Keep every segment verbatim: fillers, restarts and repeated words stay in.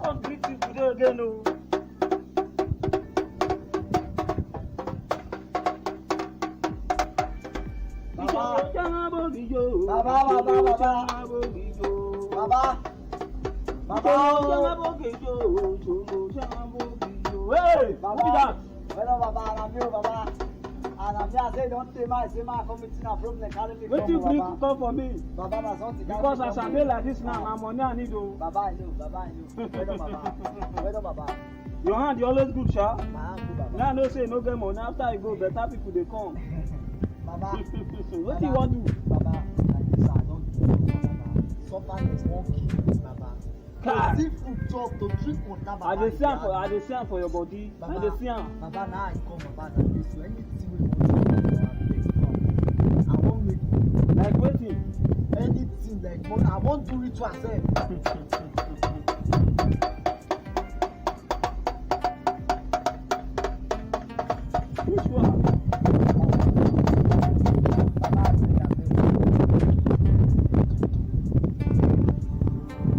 Come greet you today again o. Baba. Baba, baba, baba. Baba. Baba. Hey, who be that? Well done, Baba. Na me o, Baba. And na me, I say, don't tell me, I say, ma, come with na problem, carry me. Wetin you bring come for me? Baba, na something. Because as I dey like this now, na money I need o. Baba, I know, Baba, I know. Well done, Baba. Well done, Baba. Your hand dey always good, sha. My hand good, Baba. Now I know say you no get money. After you go, better people dey come. Baba. Wetin you wan do? Baba, like this, I don do it, Baba. Suffer is one kill, Baba. Kai. To see food chop, to drink water, Baba. I dey see am for, I dey see am for your body. I dey see am. Baba, now I come, Baba, na this way. Anything wey you want to do, Baba, please come. I wan make. Like wetin? Anything, like, but I wan do ritual sef. Which one?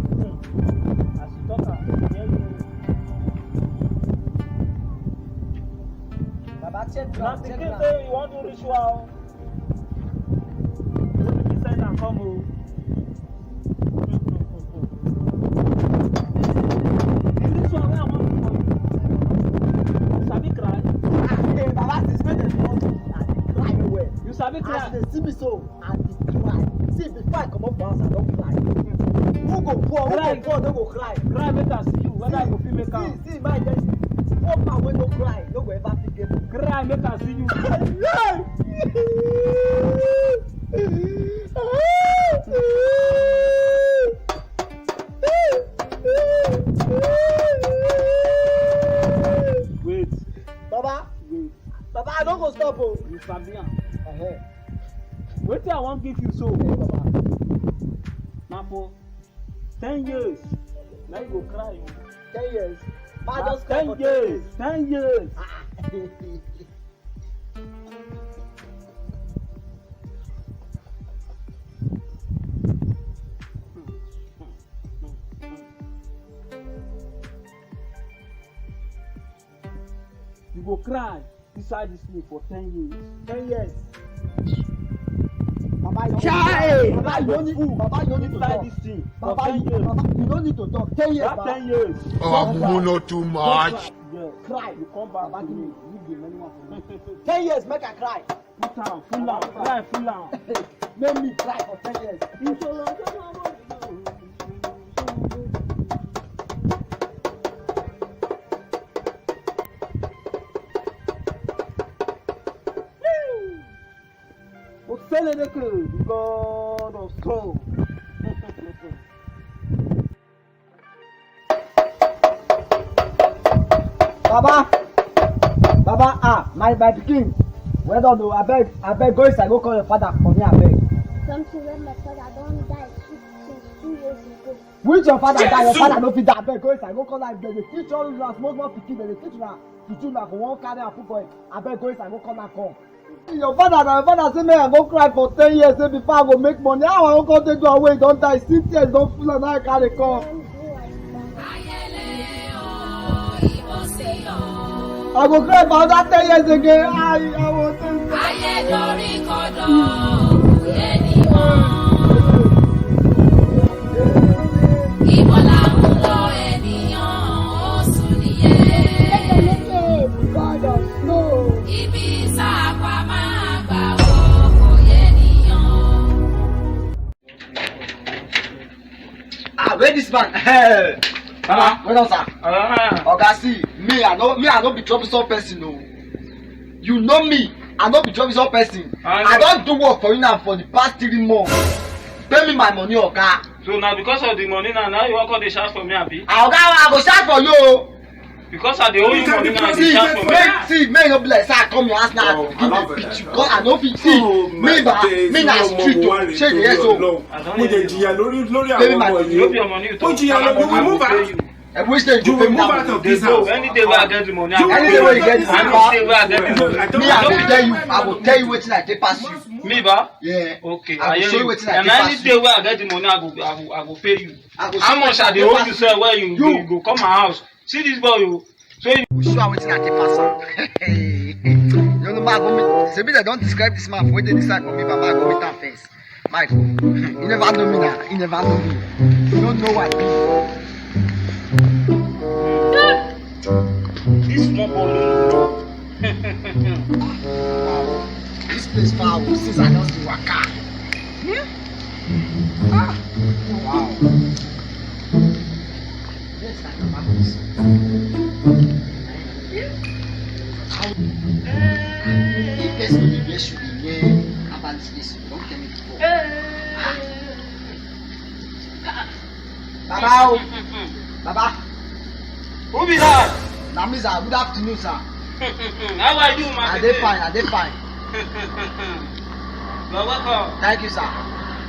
As you talk am, I hear you. Baba, check ground, check ground. Na pikin say you wan do ritual. Make you send am come o. The ritual wey I wan do for you. You sabi cry? Ah, eh, Baba, since when dem born me, I dey cry well well. You sabi cry? As you dey see me so, I dey cry. See, before I comot for house, I don cry. Who go poor, who go poor, no go cry. Cry make I see you, whether I go fit make am. See, see, my destiny. Poor man wey no cry, no go ever fit get money. Cry make I see you. Wait. Baba, wait. Baba, I no go stop o. You sabi am. Uh-huh. Wetin I wan give you so? Eh, Baba. Na for ten years. Na you go cry o. Ten years? Ma, just cry for ten years. Ten years. Ah. You go cry inside this thing for ten years. Ten years. Baba, you no need, Baba, you no need, Baba, you no need to talk. Inside this thing for ten years. Baba, you no need to talk. Ten years, Baba. That ten years. Oh, Abumo, not too much. Cry. You come back. Baba, give me, give the money one for me. Ten years, make I cry. Put am, full am, cry full am. Make me cry for ten years. Oseleleke, the God of stone. Baba, Baba, ah, my, my pikin. Well done o, abeg, abeg, go inside, go call your father for me, abeg. Something wey my father don die since two years ago. Which your father die? Your father no fit die. Abeg, go inside, go call am. Dem dey teach all una small small pikin, dem dey teach una pikin, una go wan carry am put for head. Abeg, go inside, go call am come. Your father, na your father say make I go cry for ten years, say before I go make money. How I wan come take do am wey he don die? Six years don full am, now I carry come. I go cry for another ten years again. I, I wan tell you. Ayé dorí kodò, kò yé ni mọ́. Ibo là ń lọ ènìyàn, ó sùn nìyẹn. Ibi tá a pa máa gbà wò, kò yé ènìyàn. Ah, where this man? Hey, Baba, well done, sir. Ah. Oga, see, me, I no, me, I no be troublesome person, no. You know me, I no be troublesome person. I don do work for you now for the past three months. Pay me my money, Oga. So na because of the money now, now you wan come dey shout for me, abi? Ah, Oga, I go shout for you o. Because I dey owe you money now, I dey See, shout for me. Make, see, make no be like say I come your house now, begin dey beat you. Because I no fit see. Me ba, me na street o. Shey you hear so? I don hear you. Jìyà lórí lórí Baby, àwọn my ọmọ money, you no yìí. be your money you Ó jìyà lórí, you will move out. Every stage You you pay will me move now. Out of this house. Any day wey I get the money, I You go Any pay day will wey you move get out the of this power, house. Any day wey I get the money, me I go tell you, I go tell you wetin I take pass you. Me ba? Yeah. Okay, I go hear show you you. wetin I And take any pass day you. Wey I get the money, I go, I go, I go pay you. I go show How you much wetin I dey take owe pass you sef? Wey you, you, you go come my house. See this boy o. So you Go show am wetin I take pass am. You know, ma go meet. Sebi dem don describe this man for wetin this side for me, but ma go meet am first. Mike, you never know me now. You never know me. You don't know what I be. This small boy no know. This place far o, since I don see waka. Ah, wow. Yes, I can manage. How? If person dey vex you, dey hear about this place, you don tell me before. Baba o, Baba. Who be that? Na me, sir. Good afternoon, sir. How are you, my I dey fine, I dey fine. You're welcome. Thank you, sir.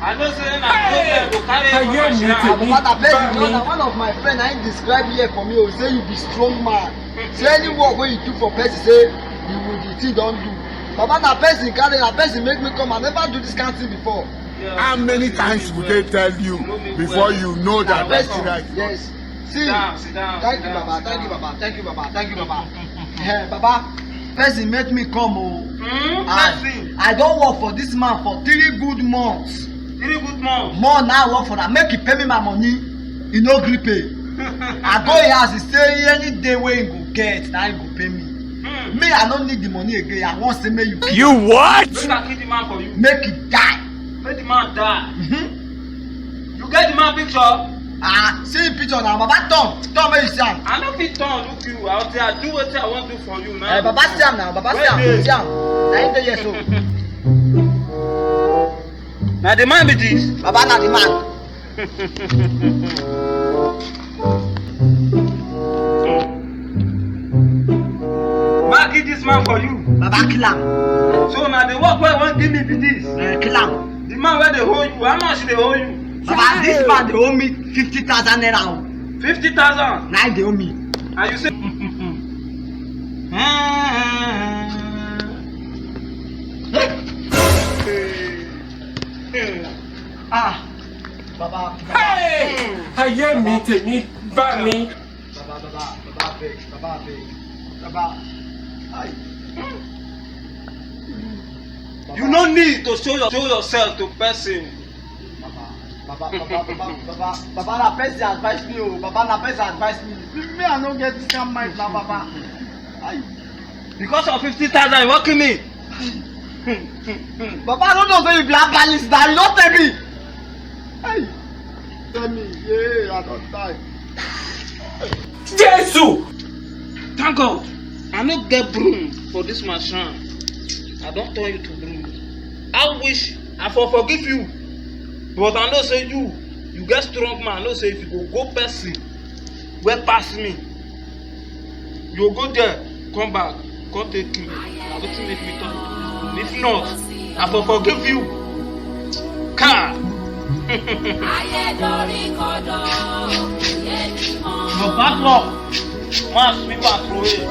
I know say na problem go carry Hey, you yeah, for me Shira. too. Ah, Baba, na person, Bami. na one of my friend, na him describe here for me o, say you be strong man. Say any work wey you do for person, say you will, the thing don do. Baba, na person carry, na person make me come. I never do this kind thing before. Yeah. How many times would they tell you before you know that Person, that's right? Yes. See, Sit down, sit down, thank sit you, down, Baba, sit thank you, down. Baba, thank you, Baba, thank you, Baba. Eh, Baba, person make me come o. Hmm? Ah, Person. I don work for this man for three good months. Three good months. More now I work for am, make he pay me my money. He no gree pay. I go him house, he say any day wey he go get, na he go pay me. Hmm. Me, I no need the money again. I wan say make you You what? Make I kill the man for you. Make he die. Make the man die. Mm-hmm. You get the man picture? Ah, see him picture now. Baba turn, turn make you see am. I no fit turn look you. I say I do wetin I wan do for you now. Eh, Baba see am now. Baba see am. Where dey? See am. Na him dey here so. Na the man be this. Baba na the man. Ma kill this man for you. Baba kill am. So na the work wey you wan give me be this. Eh, kill am. The man wey dey hold you, how much dey hold you? Baba, this man dey owe me fifty thousand naira o. Fifty thousand. Na him dey owe me. And you say. Ah, Baba. Ayé mi tèmi bá mi. Baba, Baba, Baba, beg, Baba, beg, Baba. Aye. You no need to show, your, show yourself to person. Baba, Baba, Baba, Baba, Baba, Baba, na person advise me o. Baba, na person advise me. Me, I no get this kind mind na, Baba. Aye. Because of fifty thousand, you wan kill me? Baba, I no know say you be herbalist na. You don tell me. Hey, tell me, yeah, I don die. Jésù! Thank God, I no get broom for this my shrine. I don turn you to broom. I wish I for forgive you, but I know say you, you get strong man. I know say if you go go person wey pass me, you go go there, come back, come take me. Na wetin make me turn you to this broom. If not, I for forgive you. Car. Ayé dorí kodò, kò yé ni mọ́. Your bad luck. Mass sweep and throw away.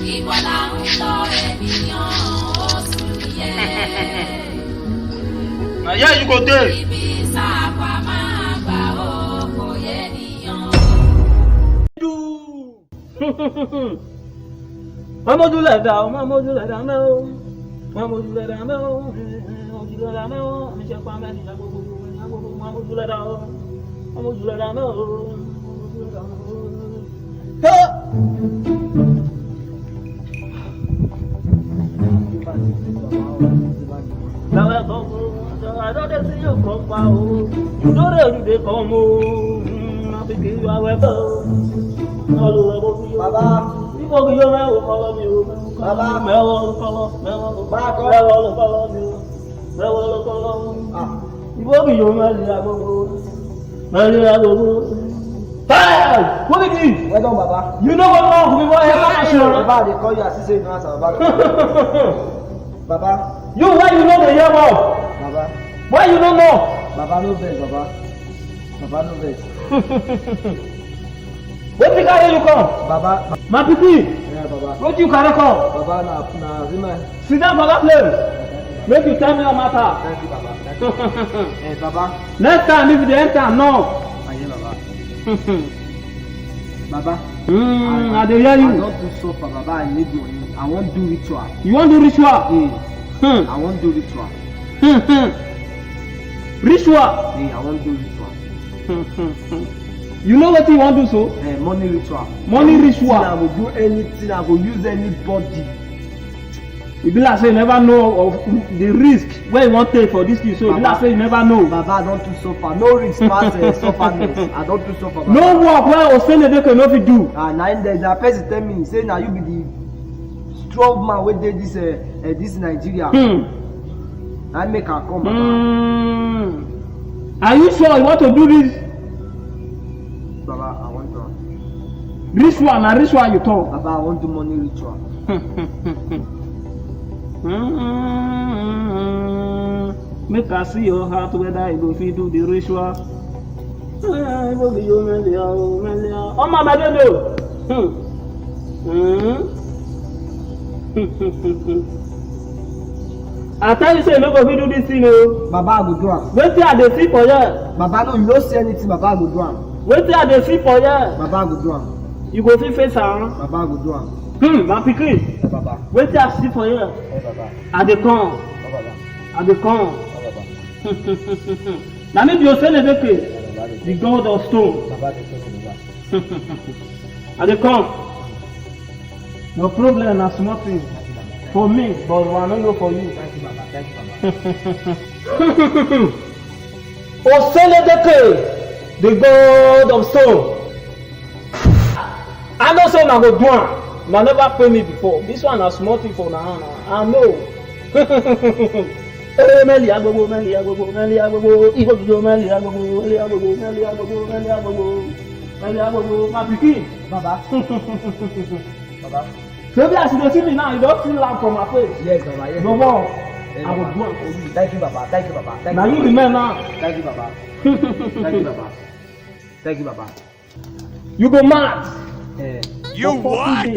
Ibo là ń lọ ènìyàn ó sùn nìyẹn. Na here you go dey. Ibi sáàpà máa gbà ó kò yé nìyàn. Má mójú lẹ̀ dá o, má mójú lẹ̀ dá mẹ́ o. Má mójú lẹ̀ dá mẹ́ o. Mójú lẹ̀ dá mẹ́ o. Mi ṣe pa mẹ́rin ní agbègbè, ní agbègbè, má mójú lẹ̀ dá o. Má mójú lẹ̀ dá mẹ́ o. Má mójú lẹ̀ dá mẹ́ o. Tó! Now I come home, so I don't dey see you come far o. You no dey, you dey come o. Mm, I be give you a weapon. Baba. Baba. Baba. Ah. Hey! What did you? Well done, Baba. You know what wrong with what happened? Baba, they call you as say you know answer, Baba. Baba. You, why you know the year wrong? Baba. Why you don't know? Baba, no vex, Baba. Baba, no vex. Wetin carry you come? Baba. My pikin. Yeah, Baba. Wetin you carry come? Baba, na, na women. Sit down for that place. Make you tell me your matter. Thank you, Baba. Thank you. Eh, Baba. Next time, if you dey enter, no. Aye, Baba. Baba. Mm, I, I dey hear you. I don too suffer, Baba. I need money. I wan do ritual. You wan do ritual? Mm. Hmm. I wan do ritual. Hmm, hmm. Ritual? Yeah, I wan do ritual. Hmm, hmm, hmm. You know wetin you wan do so? Eh, money ritual. Money ritual. Anything I go do, anything I go use anybody. E be like say you never know of the risk wey you wan take for this thing, so e be like say you never know. Baba, I don too suffer. No risk pass, eh, sufferness. I don too suffer, Baba. No work wey Osenedeke no fit do. Ah, na him dey, na person tell me say na you be the strong man wey dey this, eh, eh, this Nigeria. Hmm. Na him make I come, Baba. Hmm. Are you sure you want to do this? Baba, I wan do am. Ritual, na ritual you talk. Baba, I wan do money ritual. Make I see your heart whether you go fit do the ritual. Ah, Ibo be your Melia, oh, Melia. Oh, my, my baby, oh. Hmm. Hmm. I tell you say you no go fit do this thing, oh. Baba, I go do am. Wetin I dey see for here? Baba, no, you no see anything. Baba, I go do am. Wetin I dey see for here? Baba, I go do am. You go fit face am. Baba, I go do am. Hmm, my pikin. Eh, Baba. Wetin I see for here? Eh, Baba. I dey come. Oh, Baba. I dey come. Oh, Baba. Na me be Osenedeke, the god of stone. Baba, dey come, Baba. I dey come. Your problem na small thing for me, but I no know for you. Thank you, Baba. Thank you, Baba. Osenedeke, the god of stone. I know say una go do am. Una never pay me before. This one na small thing for una hand. I know. Eh, Meli agbogbo, Meli agbogbo, Meli agbogbo, Igbo Igbo, Meli agbogbo, Meli agbogbo, Meli agbogbo, Meli agbogbo, Meli agbogbo. My pikin. Baba. Baba. Baby, as you dey see me now, you don feel am for my face. Yes, Baba. Yes, Baba. No more. Yes, I go do am for you. Thank you, Baba. Thank you, Baba. Thank you, Baba. Na you remain now. Thank you, Baba. Thank you, Baba. Thank you, Baba. You go mad. Eh. You what?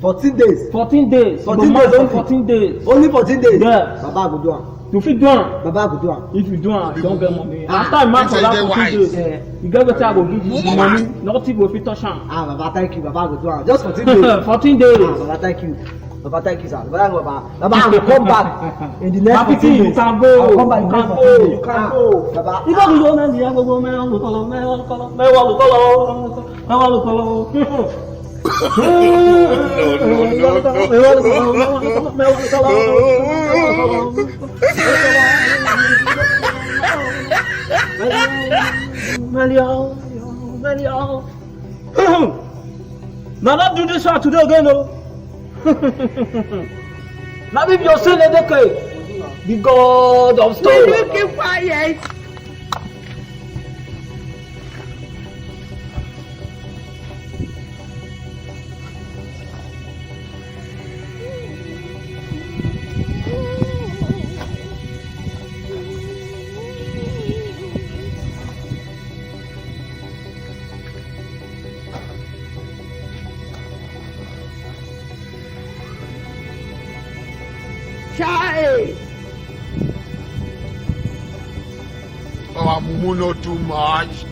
Fourteen days. Fourteen days. Fourteen days. You go mad for fourteen days. Only fourteen days? Yes. Baba, I go do am. You fit do am. Baba, I go do am. If you do am, you don get money. Ah. After a month, for that fourteen days, eh, you get wetin I go give you. The money, nothing go fit touch am. Ah, Baba, thank you. Baba, I go do am. Just fourteen days. Fourteen days. Ah, Baba, thank you. Baba, thank you, sir. Baba, Baba, Baba, I will come back in the next fourteen days. You can go. I will come back in the next fourteen days. You can go. You can go. Ah, Baba. Ibo ni yóò mẹ́rin yẹn gbogbo mẹ́rin olùkọ́lọ́, mẹ́rin olùkọ́lọ́, mẹ́rin olùkọ́lọ́, mẹ́rin olùkọ́lọ́. No, no, no, no. Mẹ́rin olùkọ́lọ́, mẹ́rin olùkọ́lọ́, mẹ́rin olùkọ́lọ́. Mẹ́rin, mẹ́rin, mẹ́rin. Na not do this one today again, oh. Na me be Osenedeke, the god of stone. Will you keep quiet? Chai! Our mumu not too much.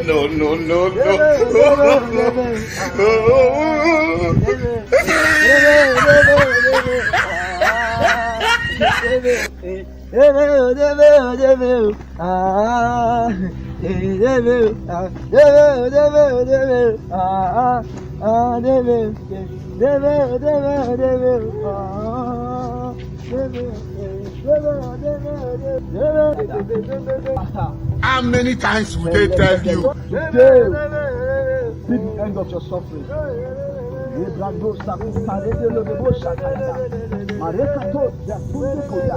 No, no, no, no. How many times will they tell you? Today, see the end of your suffering. Lebrando sakuta lebe lebe bo shakayada. Marekato zatunde koya.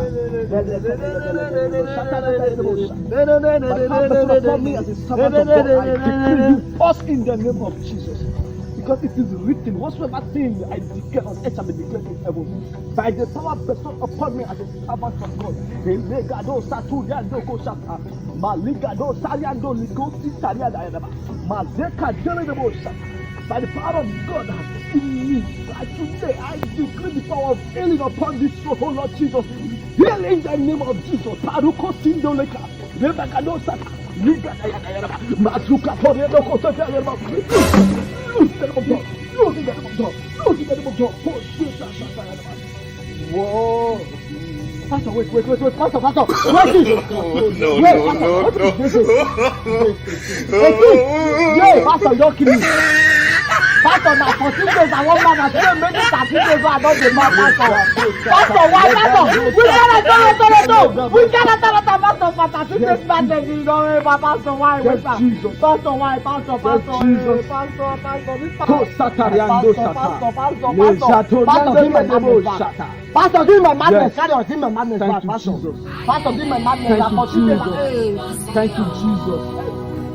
Bele bele bele bele bo shakayada lebe bo sha. But have mercy upon me as a servant of God. I decree you pause in the name of Jesus. Because it is written, whatsoever thing I declare on earth shall be declared in heaven. By the power bestowed upon me as a servant of God. Elegado saturiando koshata. Maligado sariando ligosi tariada yadaba. Mazeka delegabo shata. By the power of God in me, by today I decree the power of healing upon this soul, oh Lord Jesus. Heal in the name of Jesus. Paruko sindoleka. Rebakado sata. Ligada yada yada. Mazuka torendo kosa yada. Lose the name of God. Lose the name of God. Lose the name of God. Whoa. Pastor, wait, wait, wait, wait, Pastor, Pastor, wait, Jesus. No, no, wait, no, Pastor, no, what no. Is this? Wait, wait, wait. Hey, Pastor, you don't kill me. Pastor, na fourteen days I want man, I still make it thirteen days, so I don't demand Pastor. Pastor, why, Pastor? We cannot tell it, tell it, tell it. We cannot tell it, Pastor, for thirteen days, man, then you don't, Pastor, why, wait, Pastor? Jesus. Pastor, why, Pastor, Pastor, Jesus. Pastor, Pastor, this Pastor. Ko satariando Pastor, sata. Pastor, Pastor, Pastor, Pastor, give me madness, Pastor. Pastor, give me madness, yes. Carry on, give me madness, thank you, Pastor. Jesus. Pastor, give me madness, thank you, Jesus. Thank you, Jesus.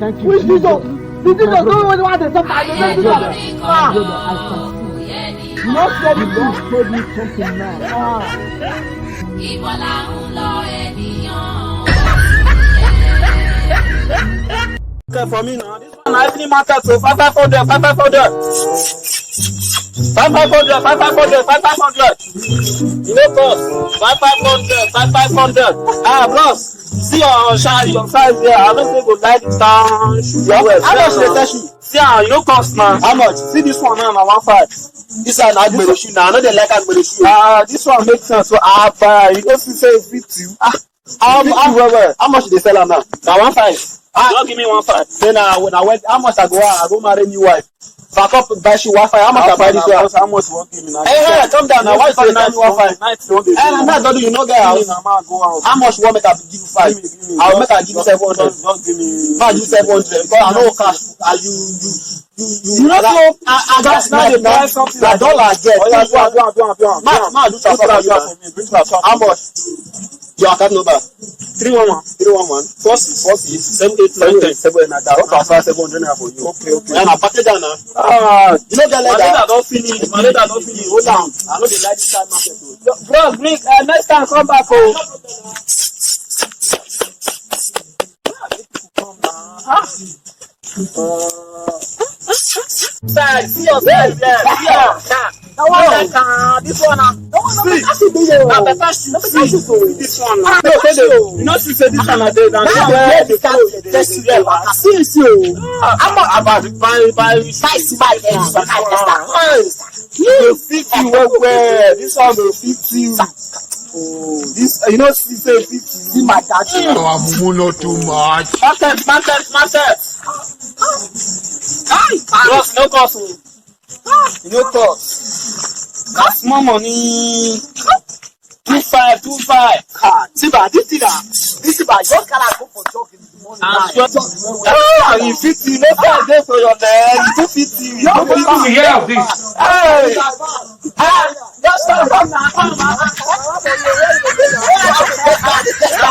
Thank you, Jesus. Jesus. The Jesus don't want to suffer. My brother, my brother, I can see. You know, the Lord told me something now. Ah. Ibo la ń lọ ènìyàn. Okay, for me now, this one na evening market, so five five hundred, five five hundred. Five five hundred, five five hundred, five five hundred. You know, cost. Five five hundred, five five hundred. Ah, bros, see your size, your size there. I don't think go like this town. How much they sell you? See, ah, you know, cost now. How much? See this one now, na one five. This one na agbero shoe now. I know they like agbero shoe. Ah, this one makes sense. So, ah, buy. You know, see, say, fit you. Ah, how, how, well, well. How much they sell am now? Na one five. Ah, just give me one five. Then, uh, when I went, how much I go, I go marry new wife. Back up, buy she one five. How much I buy this one? How much you want give me now? Hey, hey, come down now. Why you say that one five? Night, no, baby. Hey, na me I don do, you no get house. Give me now, ma, go out. How much you want make I give you five? Give me, give me. I will make I give you seven hundred. Just, just give me. Ma, give seven hundred. Because I no cash. Ah, you, you, you, you. You know, so I, I just now dey buy something. Na dollar I get. Oh, yeah, do am, do am, do am, do am. Ma, ma, do transfer for you. Bring transfer for me, bring transfer for me. How much? Your account number. Three one one. Three one one. Four six. Four six. Seven eight nine ten. Seven eight nine ten. I don transfer seven hundred naira for you. Okay, okay. Yeah, na package am na. Ah, you no get leather. My leather don finish. My leather don finish. Hold on. I no dey like this kind market o. Bro, bring, uh, next time come back o. Ah. Side, see yourself there. See am. Na one like, uh, this one na. See, na better shoe. See, see this one na. No, say the, you know, see, say this one na dey down. This one na dey close. This one na. See, see o. Ah, about, by, by, by, by, by, by, by, by, by, You go fit you well well. This one go fit you. Oh, this, you know, see say fit you. See my dad. Our mumu not too much. Market, market, market. Bros, no cost o. You no cost. That small money. Two five, two five. Ah, see ba, this thing, ah, this thing, ba, just carry am go for jog in the morning. I swear. Ah, you fit, you no fit dey for your leg. You too fit, you no fit. You hear of this? Hey, ah, just come, come now, come now.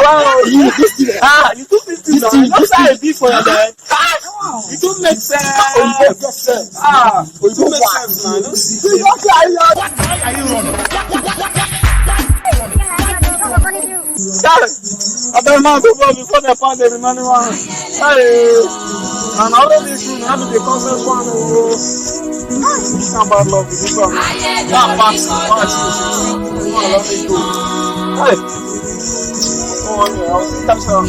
Wow, you, this thing, ah, you too fit, you no fit be for your leg. It don't make sense. Oyibo get sense. Ah, it don't make sense now. No see. Why are you running? Guys, I better man go for before they find the remaining one. Hey, and all of this thing, how do they come this one? Oh, this kind of bad luck with this one. That pass, pass. This one, let me go. Hey. Oh, yeah, I was in touch now.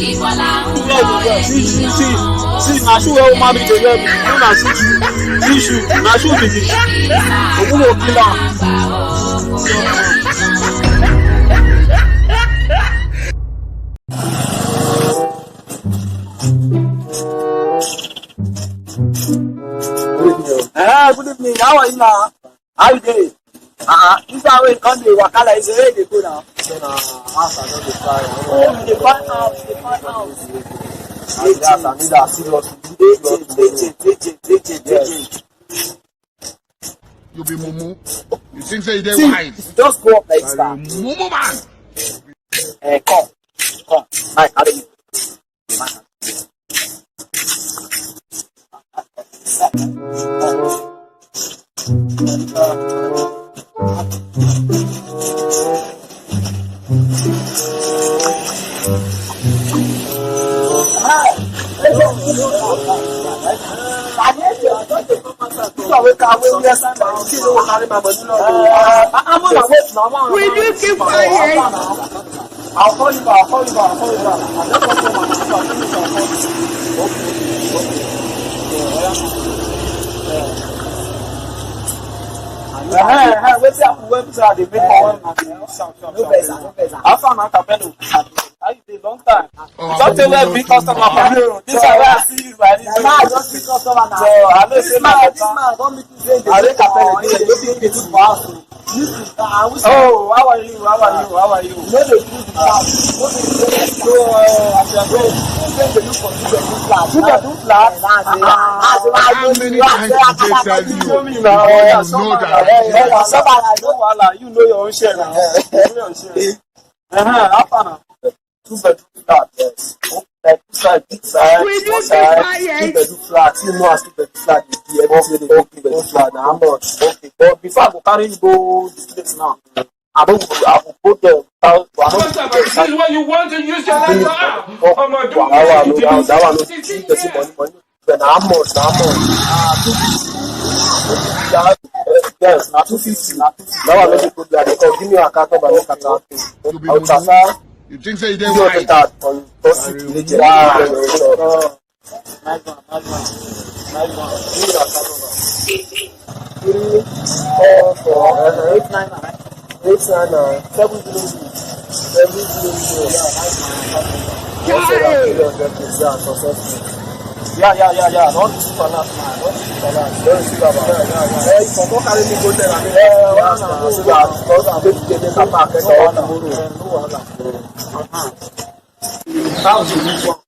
See, see, see, see, na shoe wey woman be dey wear, no na shoe, shoe, shoe, shoe, na shoe be this. Ogun go kill am. Ah, good evening. How are you now? How you dey? Ah, this one wey come dey waka like say, hey, dey go now. So na house I don dey find. Oh, you dey find house, you dey find house. Agent, agent, agent, agent, agent. Yes. You be mumu. You think say you dey wise? If you just go up like this, mumu man. Eh, come, come. Mike, how do you? Will you keep quiet? I'll call you back. I'll call you back. I'll call you back. I just want to, I'll call you back. Okay. Okay. Yeah. Wetin happen? Wetin happen? Dey make one. No vex, no vex. How far na, Capello? How you dey? Long time. Oh, you don tell me big customer for you. This one wey I see you like this. Now I just see customer now. So I know say this man, this man don meet me. I dey Capello. Dey do for house. Oh, how are you? How are you? How are you? No dey do the flat. No dey do the flat. So, uh, as you are going, you dey look for two bedroom flat. Two bedroom flat? How many times did they tell you? Show me now. You know that. No wahala. You know your own share now. You know your own share. Uh-huh. How far now? Two bedroom flat, yes. Like two side, big side, small side, two bedroom flat. You know as two bedroom flat dey be, everything dey be two bedroom flat. Na how much? Okay, but before I go carry you go this place now, I don go, I go go there. That one no be, this is what you want to use your life for. Ah, omo, do wahala, no, that, that one no be, give person money, money. Then how much? How much? Ah, two fifty. Yeah, yes, na two fifty. Na two fifty. That one no be problem. Because give me your account number, make I transfer. I will transfer. You think say you dey wise? Your card on top six. Wow. Nice one, nice one, nice one. Give me your account number. Three, four, four, uh, eight, nine, nine. Eight nine nine, seven zero zero. Seven zero zero. Yeah, nice one. Once you have three hundred, please, yeah, successful. Yeah, yeah, yeah, yeah. Don't do for that, man. Don't do for that. Don't do for that. Yeah, yeah, yeah. Eh, you for go carry me go there and, eh, yeah, so that, because I make the papa get all tomorrow. Eh, no wahala. Uh-huh. That was the big one.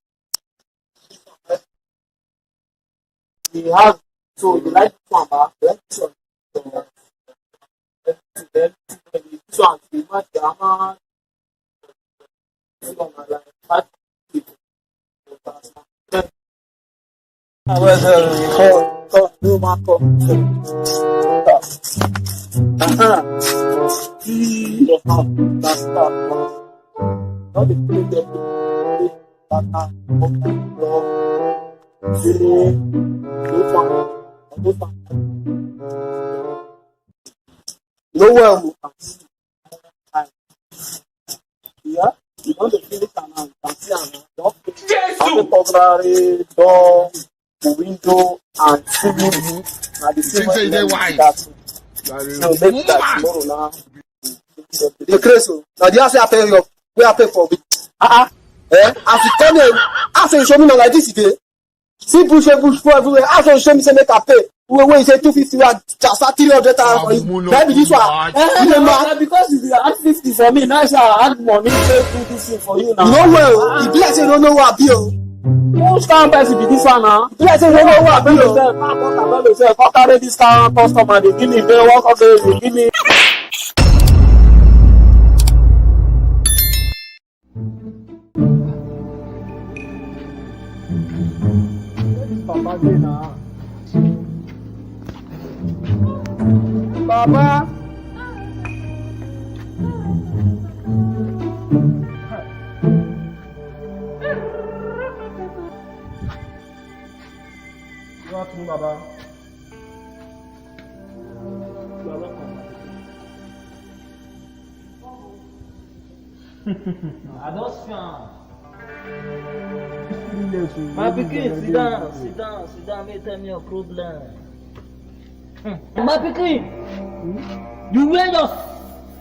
The house. So you like this one, ba? Like this one. This one, the man, the man, this one, I like that. Well, uh, come, come, no man, come. Uh-huh. See, uh-huh. That's that. Not the place that you, uh-huh. Okay, bro. See, no fun. No fun. No well. Yeah, you don dey feel it now. You can see am now. Don feel it. Jesus! After temporary door, window, and ceiling. Na the same way you dey wise. So make that tomorrow now. The craze o. Na the house wey I pay you, wey I pay for. Ah, ah. Eh? As you come here, as you show me na like this e dey. See bush, eh, bush for everywhere. As you show me say make I pay. Wey, wey you say two fifty, wey I transfer three hundred thousand for you. Na be this one. Eh, you dey mad? Na because you dey add fifty for me. Now say I add money take do this thing for you now. You no well o. E be like say you no know who I be o. Which kind person be this one now? E be like say you no know who I be o. Come, come, come, come, come, come carry this kind customer dey give me, dey work, okay, dey give me. Where this papa dey na? Papa! Good afternoon, Baba. You are welcome, my pikin. I don see am. Three years o. My pikin, sit down, sit down, sit down, make you tell me your problem. Hmm. My pikin, you wear your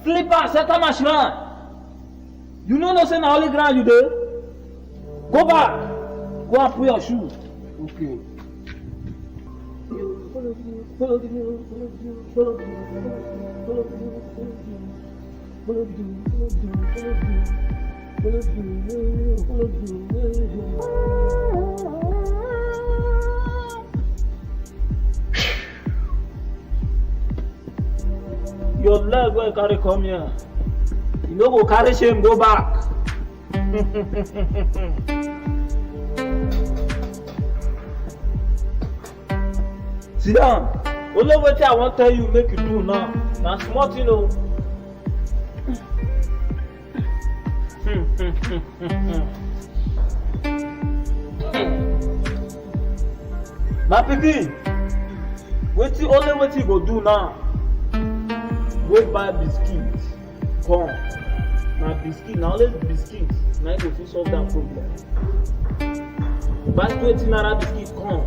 slippers enter my shrine. You no know say na holy ground you dey? Go back. Go and put your shoe. Okay. Your leg wey you carry come here, you no go carry shame go back. Sit down. Only wetin I wan tell you make you do now. Na small thing o. My pikin, wetin, only wetin you go do now, go buy biscuit come. Na biscuit, na only biscuit na im go fit solve that problem. Buy twenty naira biscuit come,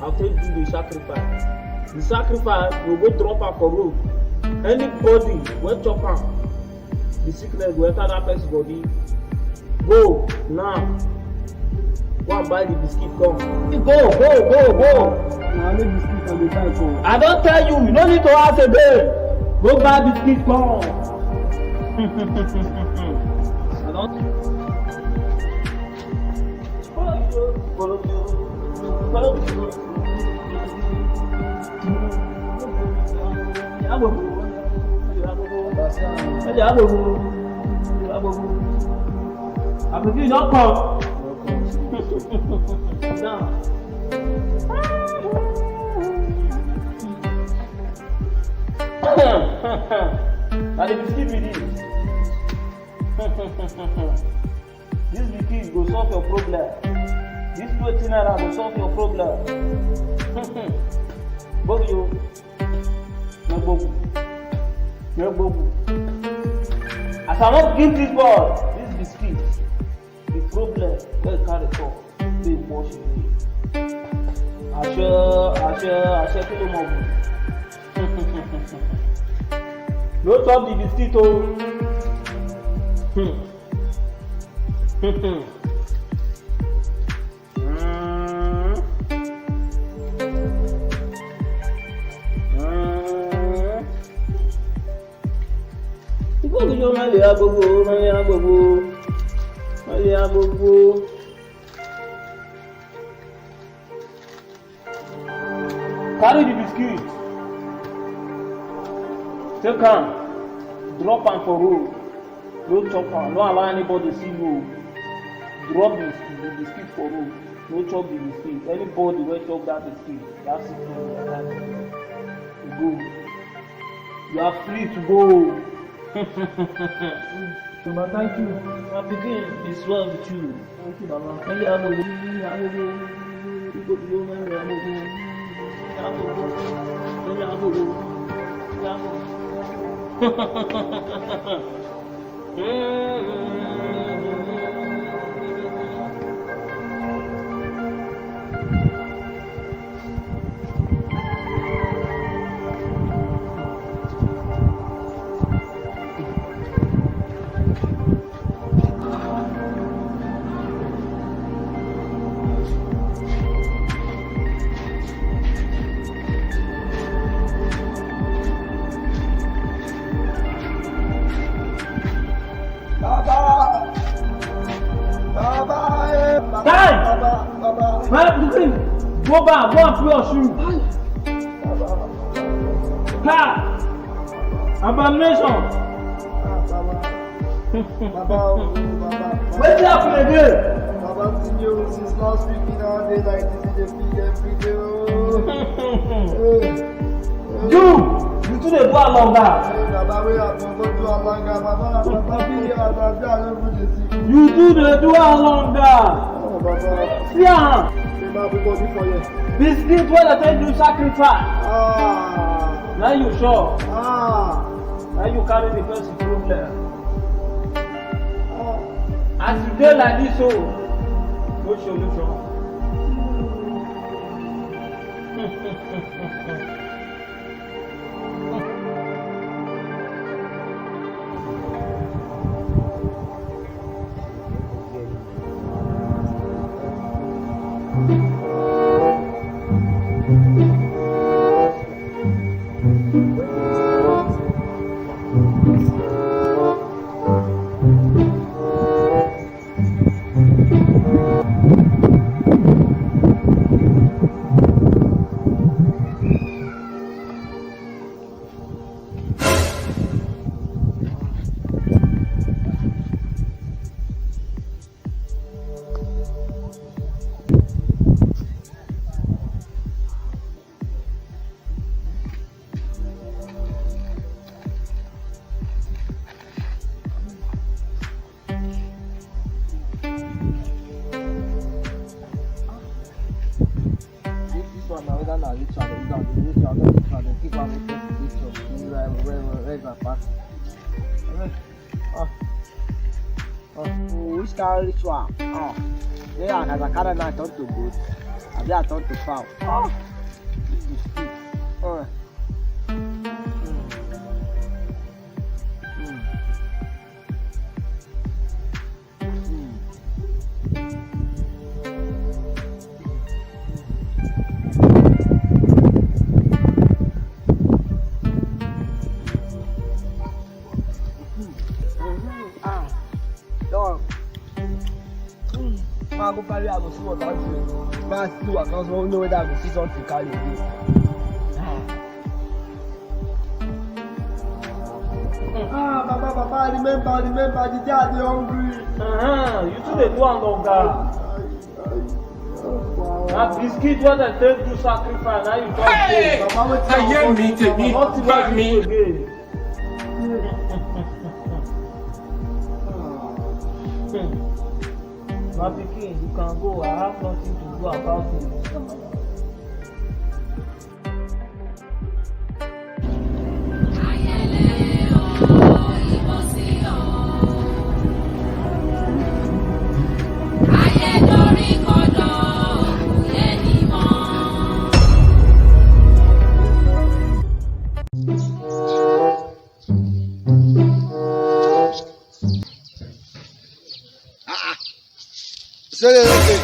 I take do the sacrifice. The sacrifice, you go drop am for road. Anybody wey chop am, the sickness go enter that person body. Go now. Go and buy the biscuit come. Go, go, go, go. Na only biscuit I dey buy come. I don tell you, you no need to ask again. Go buy biscuit come. I don. Abeg you don come. Na the biscuit be this. This biscuit go solve your problem. This twenty naira go solve your problem. Bobi o, no gbogbo, no gbogbo. As I wan give this boy this biscuit, the problem wey e carry come dey wash away. Àṣẹ, àṣẹ, àṣẹ kí ló mọ̀ gùn? No chop the biscuit o. Hmm. Hmm. Hmm. Ibo mi yo ma le agogo, ma le agogo, ma le agogo. Carry the biscuit. Take am. Drop am for road. No chop am. No allow anybody see you. Drop the, the biscuit for road. No chop the biscuit. Anybody wey chop that biscuit, that sickness go enter. Go. You are free to go. Baba, thank you. My pikin, it's well with you. Thank you, Baba. Only Amogo. Only Amogo. Only Amogo. Only Amogo. Baba! Baba! Eh, Baba! Kai! Baba! Baba! Baba, pikin, go back, go and put your shoe. Baba! Kai! Abomination! Ah, Baba! Baba, oh, Baba! Wetin happen again? Baba, see me, oh, since last week, you know, dey like this, e dey feel every day, oh. Hey. You, you too dey do alonga. Hey, Baba, wey I for go do alonga, Baba, Baba, me, I don do, I no go dey see. You too dey do alonga. Oh, Baba. See am. Say na everybody for here. Biscuit wey dem take do sacrifice. Ah. Na you sure? Ah. Na you carry the person problem. Ah. As you dey like this so, no solution. This one, no, this one, they keep on making picture. Where, where, where, where is my pastor? Ah. Ah. Oh, which kind of ritual? Ah. Yeah, as I carry now, I turn to goat. I be I turn to fowl. Ah. This is sweet. Ah. Mm. Mm. Ah, dog. Mm. Ma go carry, I go see what I do. Ma see what I can know whether I go see something carry again. Ah. Ah, Baba, Baba, remember, remember the day I dey hungry. Uh-huh. You too dey do am, oga. Na biscuit wey dem take do sacrifice, na you come take. Baba, wetin I wan do? Nothing wey I do again. My pikin, you can go. I have nothing to do about it. Ah, ah. So, okay.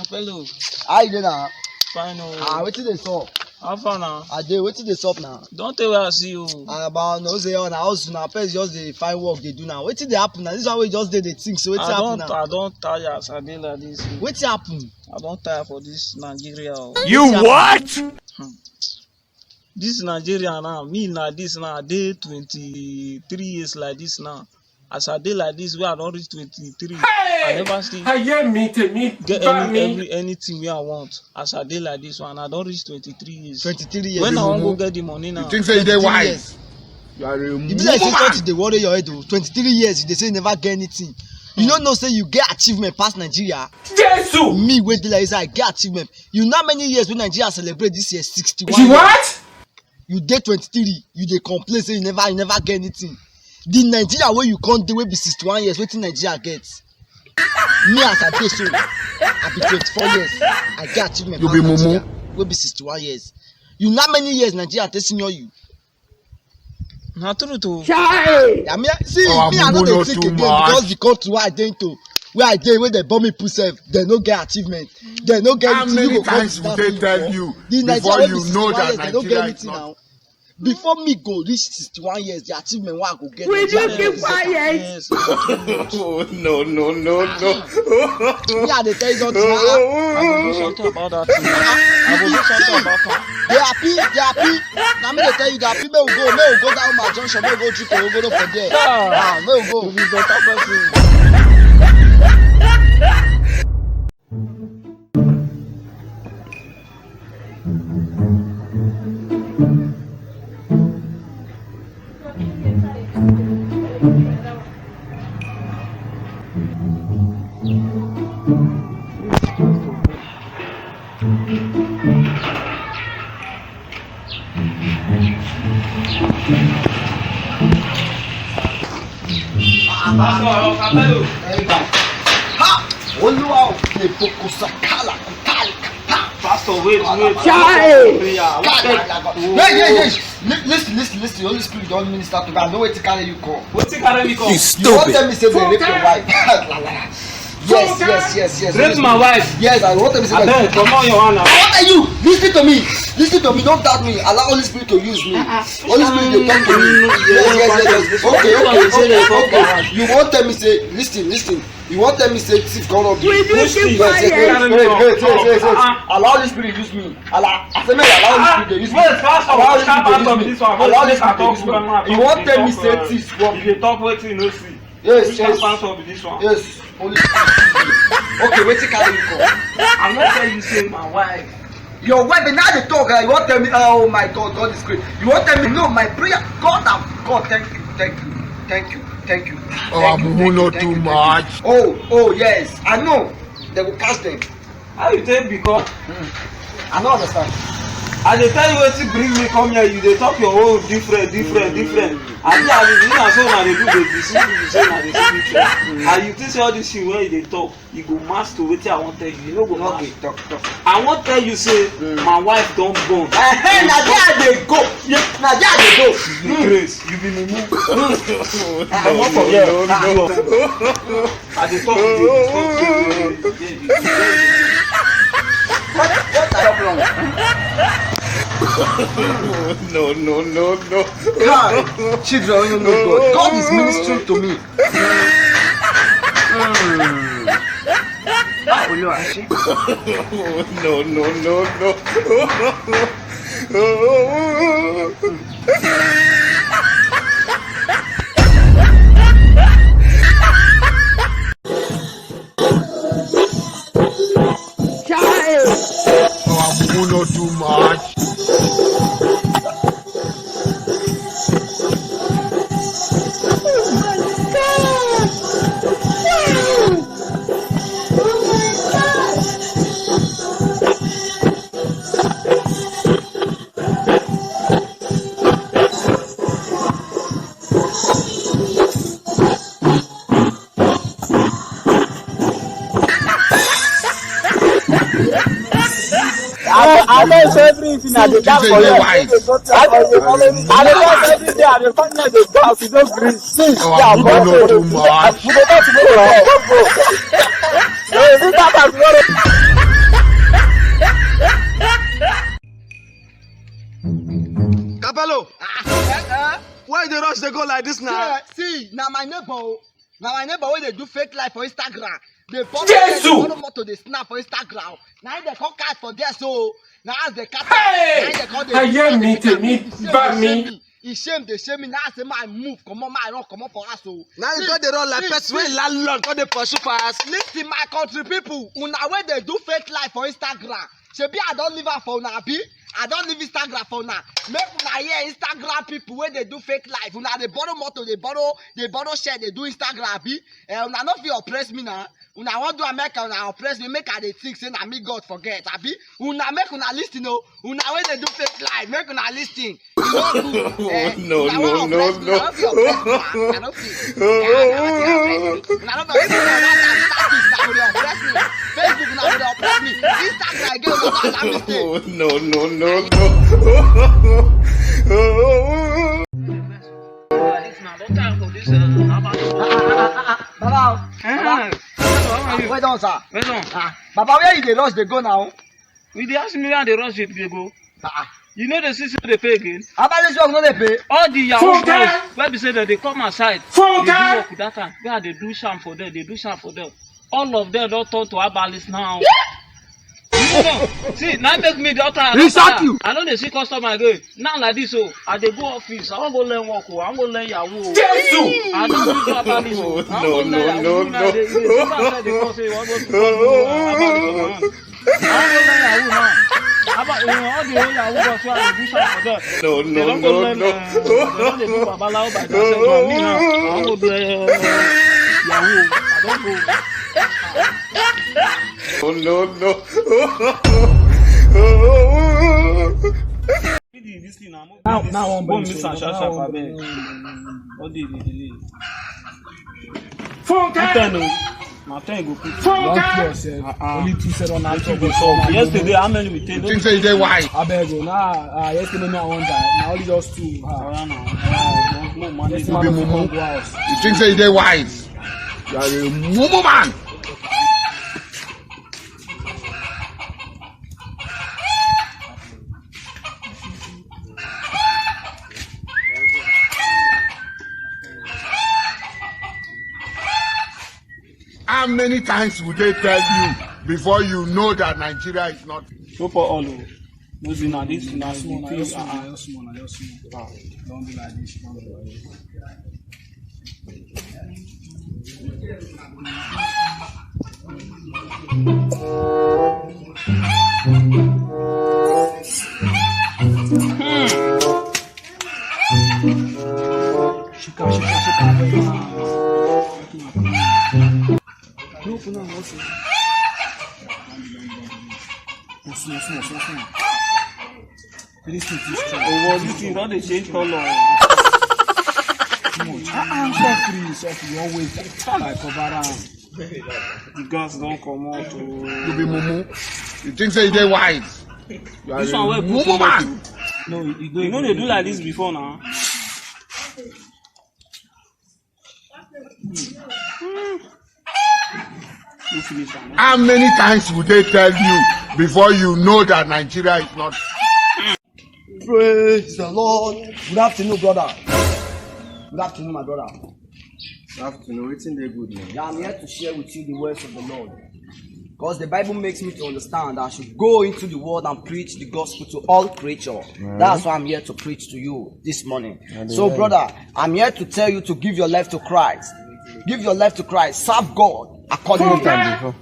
Hello. How you dey now? Fine o. Ah, wetin dey sup? How far now? I dey, wetin dey sup now? Don tey wey I see you. Ah, but no say on house now. Person just dey find work dey do now. Wetin dey happen now? This one wey just dey dey think. So wetin happen now? I don tire as I dey like this. Wetin happen? I don tire for this Nigeria o. You what? Hmm. This Nigeria now, me like this now, I dey twenty-three years like this now. As I dey like this, wey I don reach twenty-three, I never still get any, every, anything wey I want. As I dey like this one, I don reach twenty-three years. Twenty-three years. When I wan go get the money now? You think say you dey wise? You are a mumu. E be like say something dey worry your head o. Twenty-three years, you dey say you never get anything. You no know say you get achievement pass Nigeria? Jesus! Me wey dey like this, I get achievement. You know how many years wey Nigeria celebrate this year? Sixty-one years. What? You dey twenty-three, you dey complain say you never, you never get anything. The Nigeria wey you come dey wey be sixty-one years, wetin Nigeria get? Me as I dey so, I be twenty-four years, I get achievement. You be mumu. Wey be sixty-one years. You know how many years Nigeria take senior you? Na true o. Chai! I mean, see, me, I no dey think again because the country wey I dey into, wey I dey, wey dem born me put sef, dem no get achievement, dem no get anything. How many times we dey tell you before you know that Nigeria is not? Before me go reach sixty-one years, the achievement wey I go get. Will you keep quiet? Oh, no, no, no, no. Me, I dey tell you something now. I go do something about that thing. I go do something about am. Dey happy, dey happy. Na me dey tell you, dey happy. Make we go, make we go that Roma junction, make we go drink ogogoro for there. Ah, make we go. You be better person. Pastor, your kapelo. Ha! Olúwa o, le boko sakala kutali kata. Pastor, wait, wait. Chai! Prayer. Hey, hey, hey. Li-, listen, listen, listen. Holy Spirit don minister to me. I know wetin carry you come. Wetin carry me come? You wan tell me say dem rape your wife? Yes, yes, yes, yes. Rape my wife. Yes, I want them to say. Abeg, comot your hand now. I want you. Listen to me. Listen to me. Don't doubt me. Allow Holy Spirit to use me. Holy Spirit dey talk to me. Yes, yes, yes, yes. Okay, okay, okay, okay. You wan tell me say, listen, listen. You wan tell me say thief come rob you? Will you keep quiet? Yes, yes, yes, yes, yes, yes, yes. Allow Holy Spirit use me. Allow, I say make allow Holy Spirit dey use me. Allow Holy Spirit dey use me. Allow Holy Spirit dey use me. You wan tell me say thief rob you? You dey talk wetin you no see. Yes, yes. Which kind pastor be this one? Yes, Holy Spirit. Okay, wetin carry you come? I no tell you say my wife. Your wife, and now dey talk, eh, you wan tell me, oh my God, God is great. You wan tell me, no, my prayer, God, am, God, thank you, thank you, thank you, thank you. Oh, thank you, Amumu, thank you, no thank too you, thank you. Much. Oh, oh yes, I know. They will catch them. How you take become? Hmm. I no understand. I dey tell you wetin bring me come here, you dey talk your own different, different, different. I think I dey, na so una dey do, dey deceive people say una dey see different. And you think say all this thing wey you dey talk, e go match to wetin I wan tell you? E no go match. Talk, talk. I wan tell you say my wife don born. Ehe, na there I dey go. Na there I dey go. You dey craze. You be mumu. Comot for here. I dey talk to you. What, what are you wrong? No, no, no, no. Kai, children wey no know God. God is ministering to me. Hmm. Ah, Olúwa, ṣé. No, no, no, no. Our mumu no too much. I know, I know say everything I dey dance for here. I dey dance every day. I dey come here, dey dance, you no gree. Since yeah, we don know too much. We go back tomorrow. Hey, this time tomorrow. Capello, why you dey rush dey go like this now? See, see, na my neighbor o. Na my neighbor wey dey do fake life for Instagram. Dey borrow, dey borrow motor, dey snap for Instagram. Na him dey come catch for there so. Na as dey catch am, na him dey come dey. Ayé mi, tèmi bá mi. E shame, dey shame me. Na I say make I move comot, make I run comot for house o. Na you go dey run like person wey landlord go dey pursue for house. Listen, my country people, una wey dey do fake life for Instagram, shebi I don leave am for una, abi? I don leave Instagram for una. Make una hear Instagram people wey dey do fake life. Una dey borrow motor, dey borrow, dey borrow share, dey do Instagram, abi? Eh, una no fit oppress me na. Una wan do am make una oppress me, make I dey think say na me God forget, abi? Una make una listen o. Una wey dey do fake life, make una listen. E no good. Eh, no, una no, wan no, oppress me, no. Una no fit oppress me. I no fit. Eh, una no fit oppress me. Una no fit oppress me. Una no fit oppress me. Una go dey oppress me. Facebook, una go dey oppress me. Instagram again, una no allow me stay. No, no, no, no. Baba, eh, Baba. How are you? Well done, sir. Well done. Ah, Baba, where you dey rush dey go now? You dey ask me where I dey rush dey go? Ah, ah. You know the system dey pay again. How about this work no dey pay? All the Yahoo boys wey be say dem dey come outside, dey do work that time. Where I dey do sham for them, dey do sham for them. All of them don turn to herbalist now. You know, see, na make me the other. He shock you. I no dey see customer again. Now like this, oh, I dey go office. I wan go learn work, oh. I wan go learn Yahoo, oh. Jesus! I don do herbalist, oh. I wan go learn Yahoo. No, no, no, no. Now dey, dey, dey, dey, dey come say you wan go do herbalist, oh. I wan go learn Yahoo now. About, you know, all the whole Yahoo boys wey I dey do sham for them. No, no, no, no. They don go learn, uh, they don dey do babalawo by themselves. But me now, I wan go do, uh, Yahoo. I don go. Oh, no, no. This thing now, now, now, one miss and sharp sharp, abeg. All day dey delay. Funke! Na ten o. Na ten go put. Funke! Don't kill yourself. Uh-uh. Only two seven. Wetin go solve? Yesterday, how many we take? You think say you dey wise? Abeg o, na, ah, yesterday me I wan die. Na only just two. Ah. Oya na. Ah, no, no, man. Yesterday you be mumu. Go house. You think say you dey wise? You are a mumu man. How many times would they tell you before you know that Nigeria is not? No for all o. No, see, na this, na small, na the thing, just small, ah, na just small, na just small. Ah. Don't be like this, don't be like this. Hmm. Shika, shika, shika. No, no, no, no. Small, small, small, small. This thing too strong. Oh, was this thing don dey change color? Too much. Ah, ah, softly, softly, you always like cover am. The gas don comot o. You be mumu. You think say you dey wise? You are This a one wey put mumu too much. Man. No, you, you You know they do like this before now. You finish am. How many times would they tell you before you know that Nigeria is not? Praise the Lord. Good afternoon, brother. Good afternoon, my brother. Good afternoon. Wetin dey good now? Yeah, I'm here to share with you the words of the Lord. Because the Bible makes me to understand that I should go into the world and preach the gospel to all creature. That's why I'm here to preach to you this morning. So, brother, I'm here to tell you to give your life to Christ. Give your life to Christ. Serve God accordingly. Who get am before?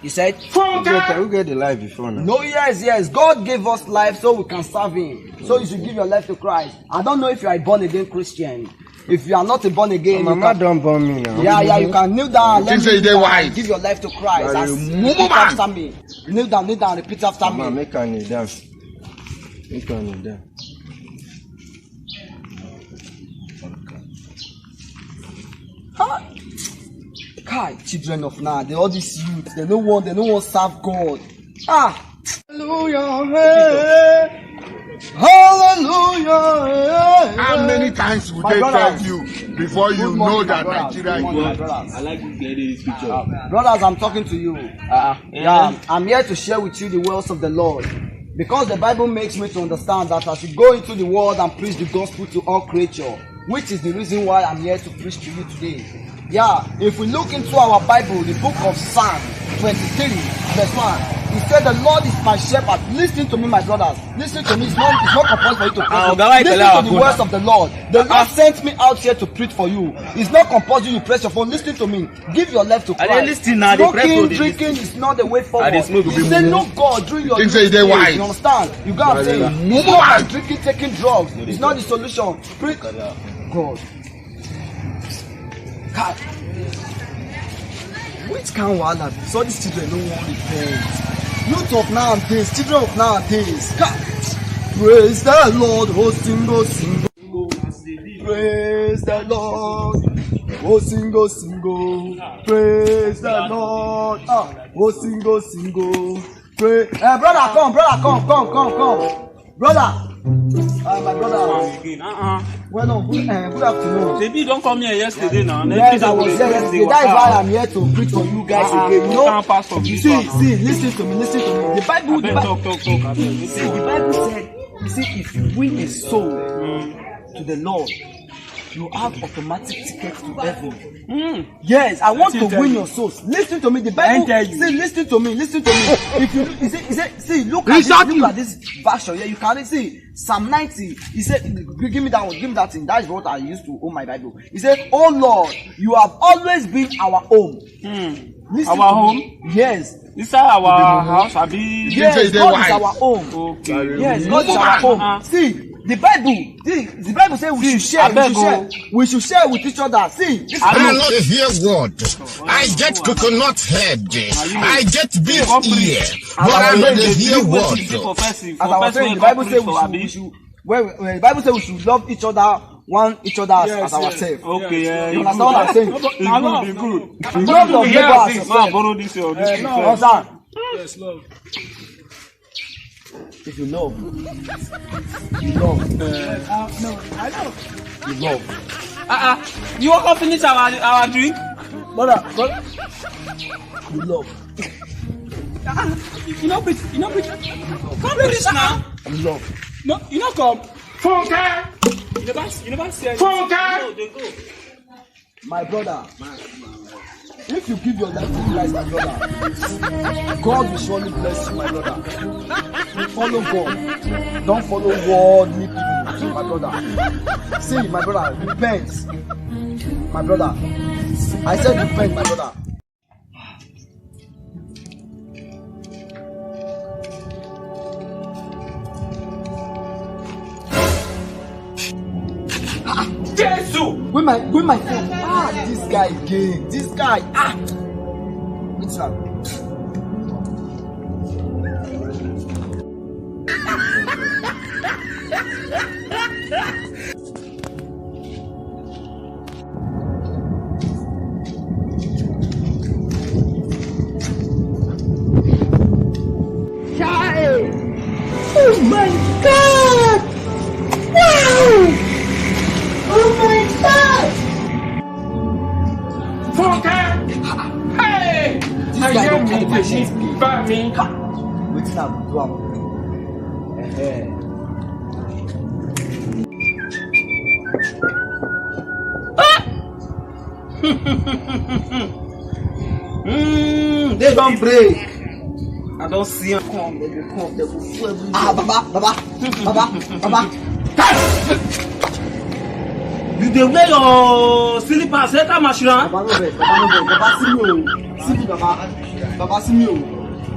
You said? Who get, who get the life before now? No, yes, yes. God gave us life so we can serve Him. So you should give your life to Christ. I don't know if you are a born again Christian. If you are not a born again, you Mama can, don born me now. Yeah, yeah, you can kneel down. You Let think me say you dey kneel down wise? And give your life to Christ. You are a mumu man. Repeat after me. Kneel down, kneel down, repeat after Mama, me. Make I kneel down. Make I kneel down. Ah! Kai, children of now, they all these youth, they no want, they no want serve God. Ah! Hallelujah, hey. Hallelujah, hey. How many times would My they brothers. Tell you before you Good morning, know my that brothers. Nigeria Good morning, my is brothers. I like this guy, this picture. Brothers, I'm talking to you. Uh-uh. Yeah, I'm here to share with you the words of the Lord. Because the Bible makes me to understand that I should go into the world and preach the gospel to all creature, which is the reason why I'm here to preach to you today. Yeah, if we look into our Bible, the book of Psalm twenty-three, verse one, it said, "The Lord is my shepherd." Listen to me, my brothers. Listen to me. It's not, it's not compulsory for you to pray. Ah, Oga, why you tell Listen our to the phone words now? Of the Lord. The Lord Ah. Sent me out here to preach for you. It's not compulsory you press your phone. Listen to me. Give your life to I dey Christ. Listen now, dey press Smoking, all the drinking listen. Is not the way forward. I dey smoke. He said, "No God during your Think say you dey youth days." Wise. You understand? You gotta say, Mumu "No man. God drinking, taking drugs is not the solution." Pray God. God. Which kind of wahala be so these children no wan repent? Youth of nowadays, children of nowadays. God. Praise the Lord, oh single, single. Praise the Lord. Oh, single, single. Praise the Lord. Ah, oh, single, single. Pray. Eh, brother, come, brother, come, come, come, come. Brother. Ah, my brother. Again. Uh-uh. Well, no, good, eh, good afternoon. Shebi you don come here yesterday now. Yes, I was here yesterday. That is why I'm here to preach for you guys again. You know, see, see, listen to me, listen to me. The Bible, the Bible, talk, talk, talk. See, the Bible said, you see, if you win a soul to the Lord, you have automatic ticket to heaven. Yes, I want to win your souls. Listen to me. The Bible, see, listen to me, listen to me. If you, you see, you see, see, look at this, look at this version here. You can see Psalm ninety. He said, "Give me that one, give me that thing." That is what I used to own my Bible. He said, "Oh Lord, you have always been our home." Listen to me. Our home? Yes. Inside our house, abi? Yes, God is our home. Okay. Yes, God is our home. Uh-uh. See, the Bible, the, the Bible say we should share, we should share, we should share with each other. See, this I not hear word. I get coconut head. I get big ear. But I no dey hear word. As I was saying, the Bible say we should, we should, well, well, the Bible say we should love each other, one each other as, as ourselves. Okay, yeah, you understand what I'm saying? It's good, it's good. Love your neighbor as yourself. Borrow this, uh, this picture. Understand? Yes, love. If you love, you love. Uh, no, I love. You love. Uh-uh. You want to finish our, our drink? Brother, brother. You love. Uh-uh. You know, preach. You know, preach. Come, preach now. You love. No, you know, come. Funke! You never, you never say anything. Funke! No, they go. My brother, if you give your life to Christ, my brother, God will surely bless you, my brother. Follow God. Don't follow worldly people, my brother. See, my brother, repent. My brother, I said repent, my brother. Ah, Jesus! Where my, where my phone? Ah, this guy again. This guy. Ah. Which one? Chai! Oh my God! Wow! Oh my God! Funke! Hey! This guy don carry my shirt. Wetin I go do am? Ehe. Mm, they don break. I don see am. Come, they go come, they go full everywhere. Ah, Baba, Baba, Baba, Baba. You dey wear your slippers, enter Mashura. Baba, no vex, Baba, no vex, Baba, see me o. See me, Baba. Baba, see me o.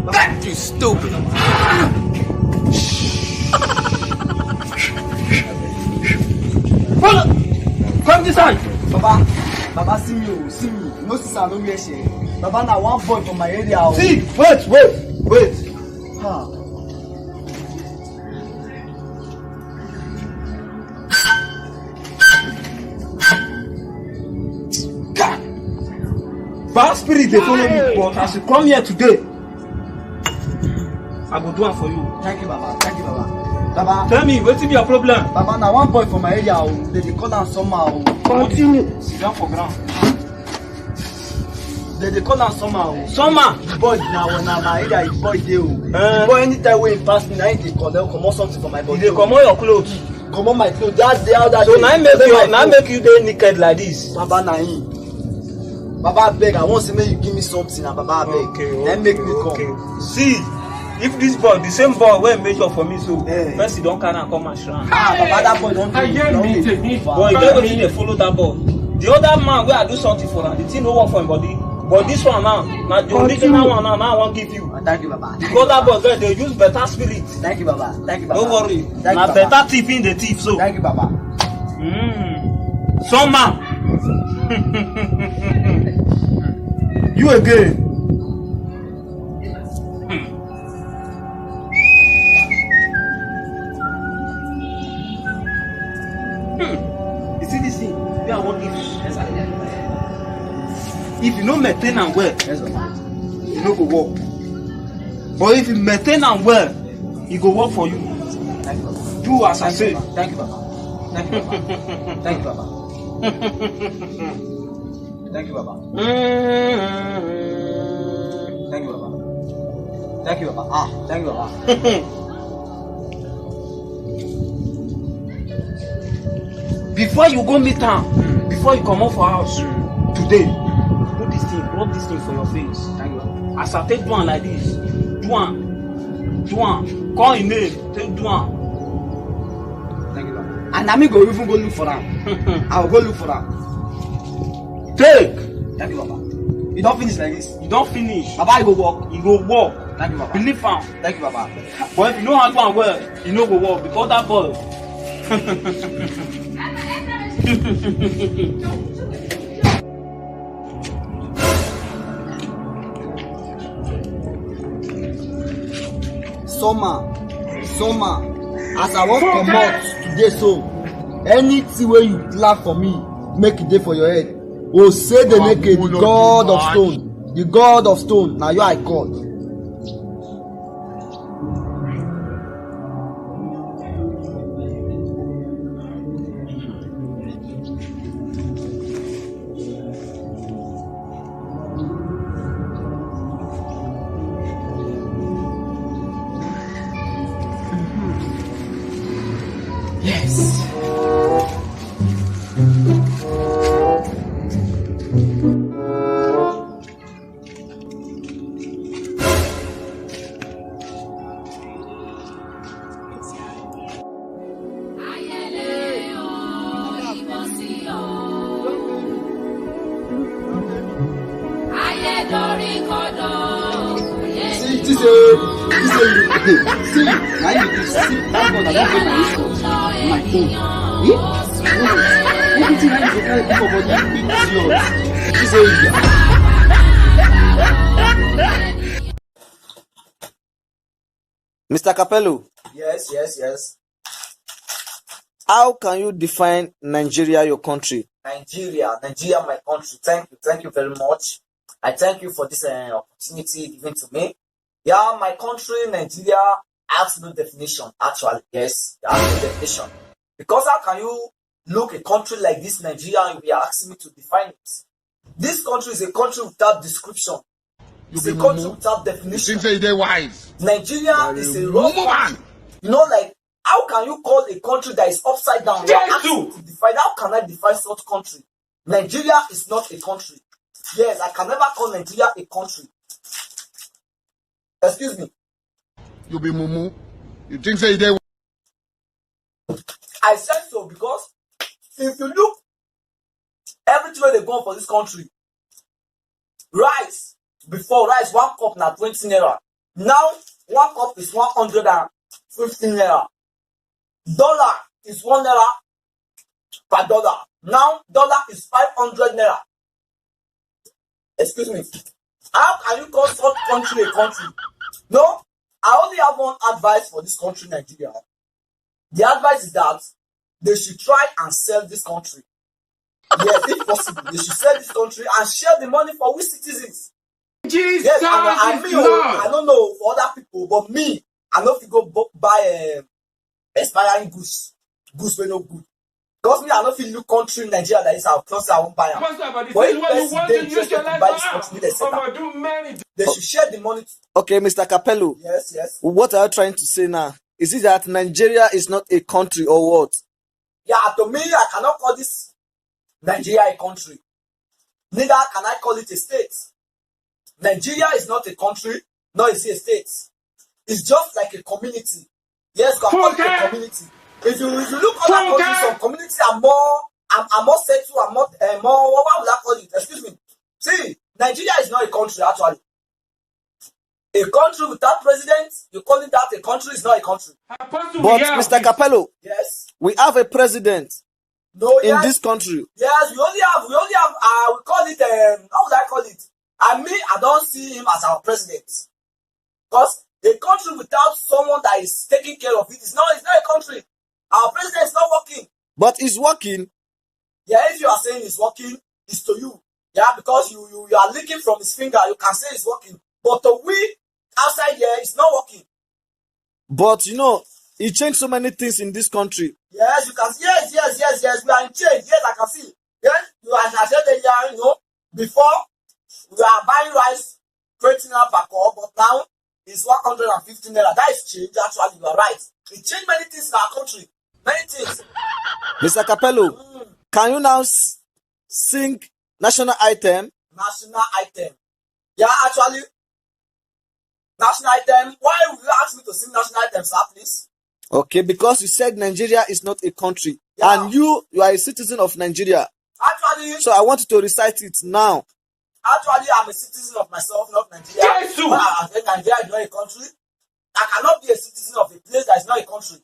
Baba. You stupid. Come this side. Baba, Baba, see me o, see me. You know, since I no wear shirt. Baba, na one boy for my area o. See, wait, wait, wait. Ha. God! Bad spirit dey follow me, but as you come here today, I go do am for you. Thank you, Baba. Thank you, Baba. Baba. Tell me, wetin be your problem? Baba, na one boy for my area o. They dey call am Summer o. Continue. Sit down for ground. They dey call am Summer o. Summer. The boy na, na my area, the boy dey o. Eh. The boy, anytime wey he pass me, na him dey collect, comot something for my body. He dey comot your clothes. Comot my clothes. That day, how that day. So na him make you, na him make you dey naked like this. Baba, na him. Baba, abeg, I wan say make you give me something, na Baba, abeg. Okay, na him make me come. Okay. See, if this boy, the same boy wey major for me so, eh, first he don carry am come Ashram. Ah, Baba, that boy don do. Boy, you get wetin dey follow that boy. The other man wey I do something for am, the thing no work for him body. But this one now, na the original one now, now I wan give you. Ah, thank you, Baba. Because that boy get, dey use better spirit. Thank you, Baba. Thank you, Baba. No worry. Thank you, Baba. Na better thief him dey thief so. Thank you, Baba. Mm. Some man. You again. Hmm. Hmm. You see this thing? Me, I want this. If you no maintain am well, e no go work. But if you maintain am well, e go work for you. Thank you, Baba. Do as I say. Thank you, Baba. Thank you, Baba. Thank you, Baba. Thank you, Baba. Mm. Thank you, Baba. Thank you, Baba. Ah, thank you, Baba. Before you go meet am, mm, before you comot for house, mm, today, put this thing, rub this thing for your face. Thank you, Baba. As I take do am like this, do am, do am, call him name, take do am. Thank you, Baba. And na me go even go look for am. I go go look for am. Take. Thank you, Baba. You don finish like this. You don finish. Baba, you go work. You go work. Thank you, Baba. Believe am. Thank you, Baba. But if you no handle am well, e no go work because that boy. Summer, Summer, as I wan comot today so, anything wey you plan for me, make e dey for your head. Osedeneke, the god of stone, the god of stone, na you I call. Yes. See, this, uh, this, uh, see, now you this, see, thank God I don't get my phone. My phone. Eh? Everything I do, I do for body, idiot. This, uh, Mister Capello. Yes, yes, yes. How can you define Nigeria, your country? Nigeria, Nigeria, my country. Thank you, thank you very much. I thank you for this uh, opportunity given to me. Yeah, my country, Nigeria, has no definition. Actually, yes, it has no definition. Because how can you look a country like this, Nigeria, and you are asking me to define it? This country is a country without description. You It's be a country mumu. without You think definition. say you dey wise? Nigeria You is be a rough mumu man. country. You know, like, how can you call a country that is upside down? You are Jesus! asking to define. How can I define such country? Nigeria is not a country. Yes, I can never call Nigeria a country. Excuse me. You be mumu. You think say you dey I said so because if you look everything wey dey go on for this country, rice before, rice one cup na twenty naira. Now one cup is one hundred and fifty naira. Dollar is one naira per dollar. Now dollar is five hundred naira. Excuse me. How can you call such country a country? No, I only have one advice for this country, Nigeria. The advice is that they should try and sell this country. Yes, if possible, they should sell this country and share the money for we citizens. Jesus Yes, and I, I, is me, oh, I Lord. Don't know for other people, but me, I no fit go bu- buy um, expiring goods, goods wey no good. Because me, I no fit look country Nigeria like this. I'll trust I won't buy am. Pastor, but the But thing if why you person want dey to use interested your to life buy this ah, country, they set am. I'ma do many. They should share the money. Okay, Mister Capello, Yes, yes. what are you trying to say now? Is it that Nigeria is not a country or what? Yeah, to me, I cannot call this Nigeria a country. Neither can I call it a state. Nigeria is not a country, nor is it a state. It's just like a community. Yes, you can call it a Funke! Community. If you, if you look other countries, Funke! Some communities are more, are, are more settled, are more, uh, more, what, what would I call it? Excuse me. See, Nigeria is not a country, actually. A country without president, you call it that a country, is not a country. Apostle, But we have Mister this. Capello, Yes. We have a president No, in yes. This country. Yes, we only have, we only have, uh, we call it, um, how would I call it? I mean, I don't see him as our president. Because a country without someone that is taking care of it is not, it's not a country. Our president is not working. But it's working. Yeah, if you are saying it's working, it's to you. Yeah, because you, you, you are licking from his finger, you can say it's working. But to we outside here, it's not working. But you know, he changed so many things in this country. Yes, you can. Yes, yes, yes, yes. We are in change. Yes, I can see. Yes, you are, I said that, yeah, you know, before we are buying rice twenty naira per cup, but now it's one hundred and fifty naira. That is change. Actually, you are right. It changed many things in our country. Many things. Mister Capello, can you now s- sing national item? National item. Yeah, actually, national item. Why would you ask me to sing national item, sir, please? Okay, because you said Nigeria is not a country, Yeah. And you, you are a citizen of Nigeria. Actually, So I want you to recite it now. Actually, I'm a citizen of myself, not Nigeria. Jesus! When I say Nigeria is not a country, I cannot be a citizen of a place that is not a country.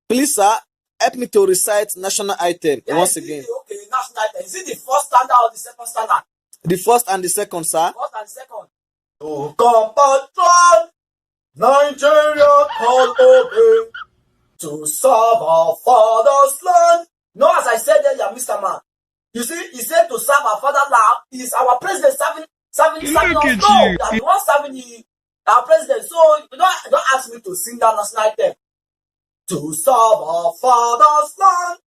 Please, sir, help me to recite national item Yeah, once is it again. The, okay, national item. Is it the first standard or the second standard? The first and the second, sir. First and second. To come patrol, Nigeria call obey. To serve our father's land. No, as I said earlier, Mister Man. You see, he said to serve our fatherland is our president serving, serving, serving us. No, that the one serving the, our president. So you don't, don't ask me to sing that national anthem. To serve our father's land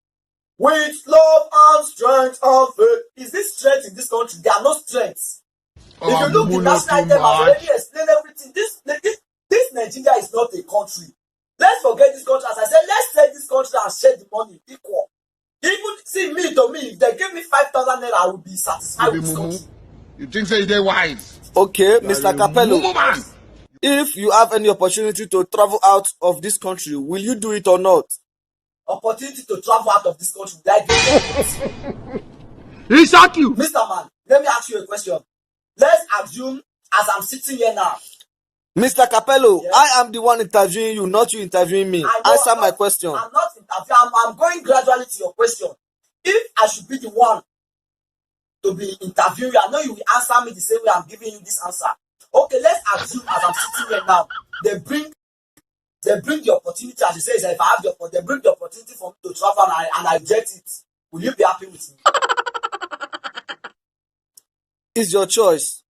with love and strength and faith. Is this strength in this country? There are no strengths. If you look, the national anthem has already explained everything. This, this, this Nigeria is not a country. Let's forget this country. As I said, let's take this country and share the money equal. Even see me to me, if they give me five thousand naira, I will be satisfied with this country. You think say they wise? Okay, Mister Capello, Mumu man. If you have any opportunity to travel out of this country, will you do it or not? Opportunity to travel out of this country, will I do it? He shock you. Mister Man, let me ask you a question. Let's assume as I'm sitting here now. Mister Capello, Yes. I am the one interviewing you, not you interviewing me. I know Answer I'm my not- question. I'm not interviewing. I'm, I'm going gradually to your question. If I should be the one to be interviewing you, I know you will answer me the same way I'm giving you this answer. Okay, let's assume as I'm sitting here now, they bring They bring the opportunity, as you say, if I have the opportunity, they bring the opportunity for me to travel and I, and I reject it. Will you be happy with me? It's your choice.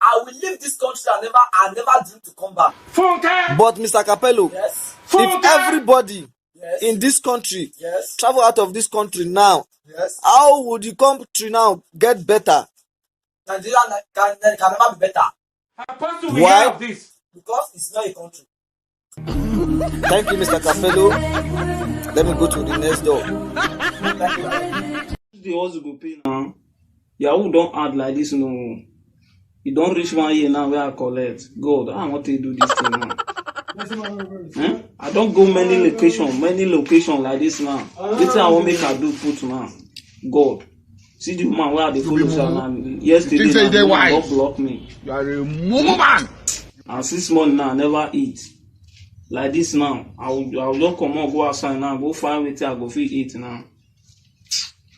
I will leave this country and never, I never dream to come back. Funke! But Mister Capello, yes, if Funke! Everybody, yes, in this country, yes, travel out of this country now, yes, how would the country now get better? Nigeria na- can, can never be better. Apostle, we Why? Hear of this. Because it's not a country. Thank you, Mister Capello. Let me go to the next door. The hustle go pay now. Yahoo don add like this, no. E don reach one year now wey I collect. God, how I want to do this thing now? Eh? I don go many location, many location like this now. Wetin I wan make I do put now? God, see the woman wey I dey You be follow, sha, mumu. Na You yesterday think say you na dey the woman wise? Don block me. You are a mumu man. And since morning now, I never eat. Like this now, I will, I will just comot go outside now, go find wetin I go fit eat now.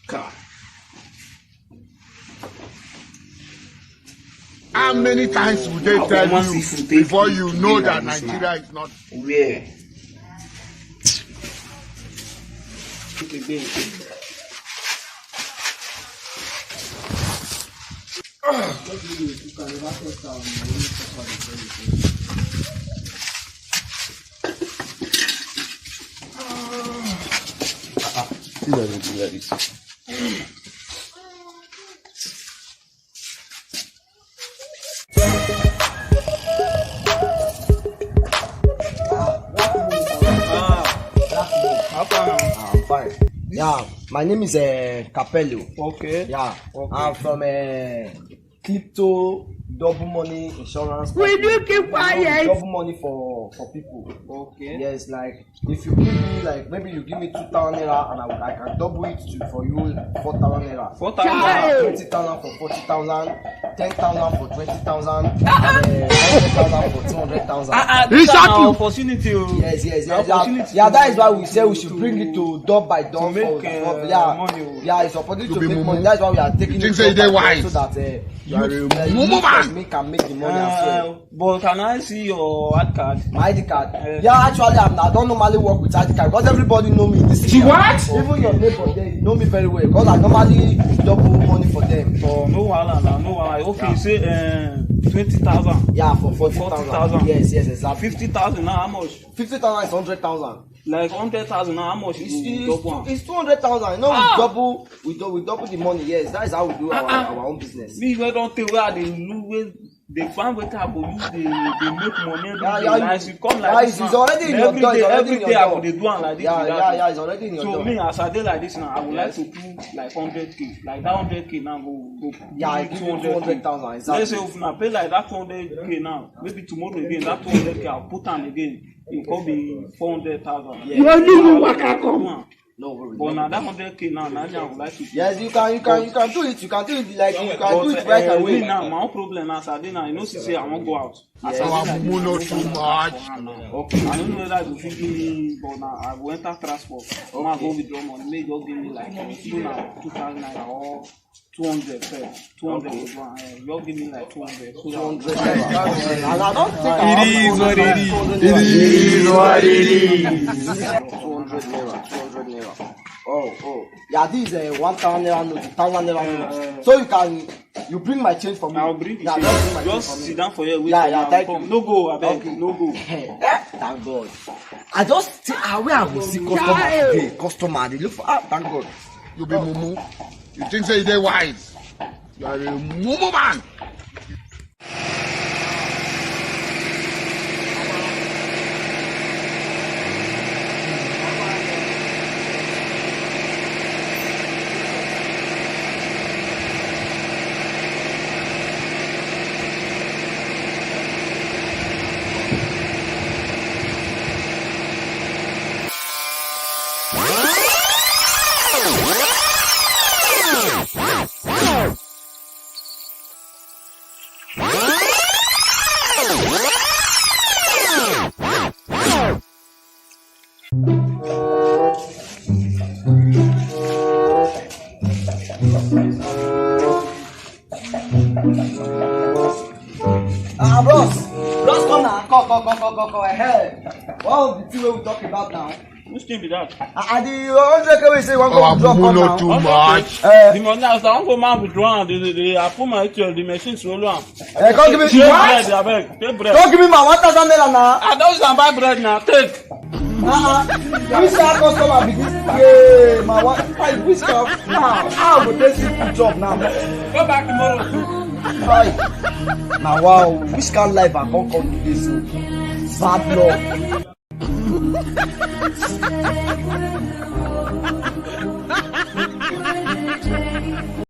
Kai. How many times would they I tell want you see food take before eat you today know like that this now? Nigeria is not Where? See that thing like this. Ah, how far now? Ah, I'm fine. Yeah, my name is uh, Capello. Okay. Yeah, okay. I'm from uh, Crypto Double Money Insurance. Will you keep quiet? Double money for for people. Okay. Yes, like if you give me like maybe you give me two thousand naira and I, I can double it to for you four thousand naira. Four thousand naira. Twenty thousand for forty thousand, ten thousand for twenty thousand, and uh, hundred thousand for two hundred thousand. Ah, ah, this is an opportunity. Oh. Yes, yes, yes. Yeah, yeah, that is why we say we should bring it to door by door. To make, for, uh, for, yeah, money. Oh. Yeah, it's opportunity to make money. That's why we are taking it door by door so that uh, you are a mumu man. Make and make the money as well. But can I see your I D card? My I D card? Yeah. Yeah, actually, I'm, I don't normally work with I D card because everybody know me in this area. What? Even your neighbor, they know me very well because I normally double money for them. Oh, no wahala now, no wahala. Okay, yeah. Say uh, twenty thousand. Yeah, for forty thousand. Forty thousand. Yes, yes, exactly. Fifty thousand now, how much? Fifty thousand is hundred thousand. Like hundred thousand now, how much? It's, it's, it's two hundred thousand. You know, ah! We double, we, do, we double the money. Yes, that is how we do our, uh-uh, our own business. Me, we don't think where they know where they find where I go use the, they make money every yeah, day. Yeah, like, you come like yeah, this it's now. Already in your door. Every day, it's already every in your day door. I go dey do am like this. Yeah, yeah, yeah, it's already in your door. So me, as I dey like this now, I would like to do like hundred K. Like that hundred K now go go. Yeah, I give you two hundred thousand. Exactly. Let's say if I pay like that two hundred K now, maybe tomorrow again, that two hundred K, I'll put am again. It could be four hundred thousand. Yeah. You only you waka come. No worry. But now that hundred K now, now I would like to. Yes, you can, you can, you can do it. You can do it like you can do it right away. But, uh, me now, my own problem now, Sadina, you know, she say I won't go out. As I say, our mumu no too much. Okay, I don't know whether I go fit give me, but now I go enter transport. Okay. Now I go withdraw money. Make you just give me like uh, two now, two thousand naira or two hundred first. Two hundred. Okay. Go and, uh, you just give me like two hundred. So that two hundred naira. And I don't think I have two hundred naira. It is what it is. It is what it is. Two hundred naira. Two hundred naira. Oh, oh. Yeah, this is a one thousand naira note, thousand naira note. Uh, so you can You bring my change for me. I'll bring the change. Yeah, just bring my change for me. Just sit down for here, wait for me. Yeah, yeah, thank you. No go, abeg, no go. Eh, thank God. I just see ah, where I go see customer today. Customer, they look for ah, thank God. You be mumu. You think say you dey wise? You are a mumu man. Ah, bros, bros, come now, come, come, come, come, come, come, hey. Of the thing wey we talk about now. Which thing be that? I, I the hundred K wey say you wan go Our drop mumu am no now. Too Okay. Much. Eh, The money, as I wan go man withdraw am, they, they, they, I put my A T M, the machine swallow am. eh, come give me Take what? Bread, abeg. Take bread. Come give me my one thousand naira now. I don use am buy bread now. Take. Uh-uh. Which kind customer be this? Yeah, my one. Hey, which kind? Now, how go take see good job now? Go back tomorrow. Hi. Now, wow. Which kind life I come come to this? Bad luck.